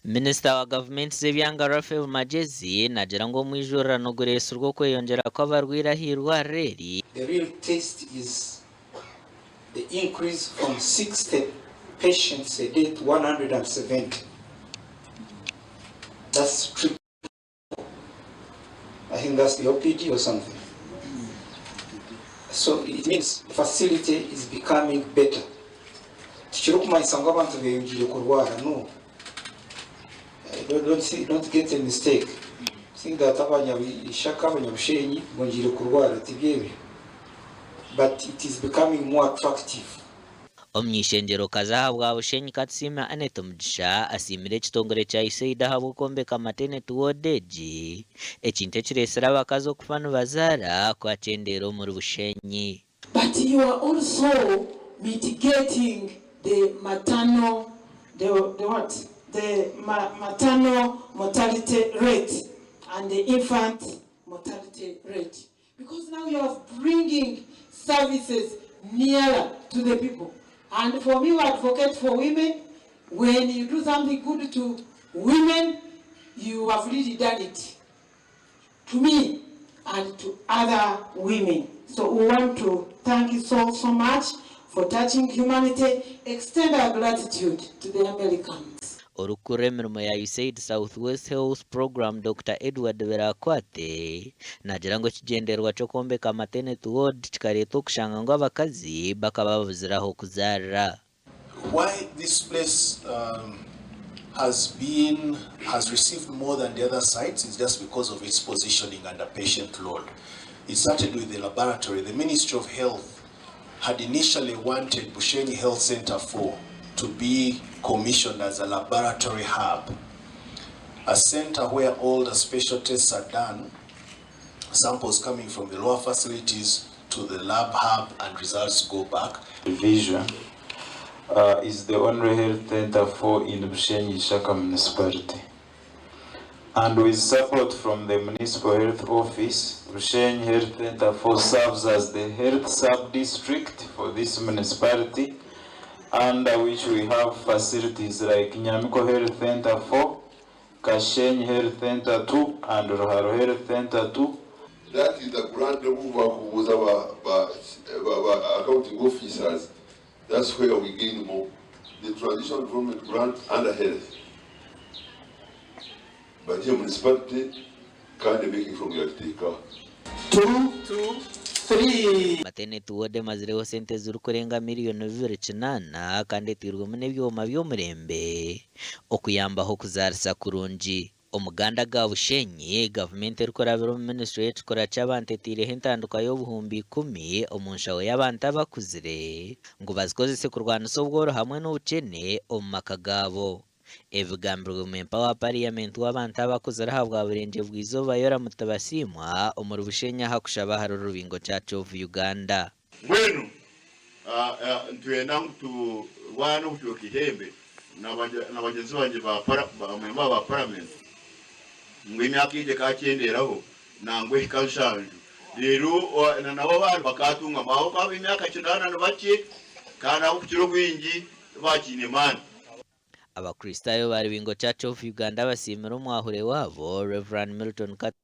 Minisita wa gavumenti z'ebyanga Raphael Magyezi naagira ngu omwijurirano gureetsirwe okweyongyera kw'abarwaire ah'eirwariro eri. The real test is the increase from 60 patients a day to 170. That's triple. I think that's the OPD or something. So it means the facility is becoming better. Tikirikumanyisa ngu abantu beyongiire kurwara, no. Don't, see, don't get a mistake. Think that abanyabishaka, abanyabushenyi bongiire kurwara, tibyo ebyo. But it is becoming more attractive. Omuny'eishengyero-kazi ahabwa Bushenyi Katusiime Annet Mugisha asiimire ekitongore kya USAID ahabw'okwombeka maternity ward egi, ekintu ekireetsire abakazi okufa nibazaara kwakyendeera omuri Bushenyi. But you are also mitigating the maternal the the what the maternal mortality rate and the infant mortality rate because now you are bringing services nearer to the people. And for me who advocate for women, when you do something good to women, you have really done it to me and to other women. So we want to thank you so, so much for touching humanity. Extend our gratitude to the Americans. Orikukurira emirimo ya USAID South West Health Program, Dokita Edward Birakwate, naagira ngu ekigyendererwa ky'okwombeka Maternity Ward kikareetwa okushanga ngu abakazi bakaba babuzire ah'okuzaarira. Why this place has been has received more than the other sites is just because of its positioning and the patient load. It started with the laboratory. The Ministry of Health had initially wanted Bushenyi Health Center 4 to be commissioned as a laboratory hub, a center where all the special tests are done, samples coming from the lower facilities to the lab hub and results go back. Division is the only health center 4 in Bushenyi Ishaka municipality. And with support from the municipal health office, Bushenyi Health Center 4 serves as the health sub-district for this municipality, under which we have facilities like Nyamiko Health Center 4, Kashenyi Health Center 2, and Ruharo Health Center 2. That is the grant bakubuuza ba, ba, ba, ba accounting officers. That's where we gain more. The transition development grant under health. Bagiye municipality kandi making sure yakiteeka. Two, two, three. Maternity ward emazireho sente zirikurenga miriyoni 28 kandi etairwemu n'ebyoma by'omurembe okuyambaho okuzaarisa kurungi. Omuganda ga Bushenyi, gavumenti erikurabira omu minisiture y'ekikura ky'abantu etaireho entandikwa y'obuhumbi 10 omu nshaho y'abantu abakuzire ngu bazikozese kurwanisa obworo hamwe n'obukyene omu maka gaabo. Ebi bigambirwe memba wa pariyamenti w'abantu abakuzire ahabwa Burengye bw'eizooba Yoram Tibasiimwa omuri Bushenyi aha kushaba ahari Rubingo Church of Uganda. Mbwenu nitwenda ngu turwane okucweka eihembe na bagyenzi bangye ba memba ba paramenti ngu emyaka egyo ekakyenderaho nangwa ehika 70 reero nabo abandi bakatungamu ahabw'okuba ab'emyaka 80 ni bakye kandi ab'okukira obwingi tibakiine maani. Abakristaayo ba Rubingo Church of Uganda basiimire omwahure waabo Rev. Milton Kato.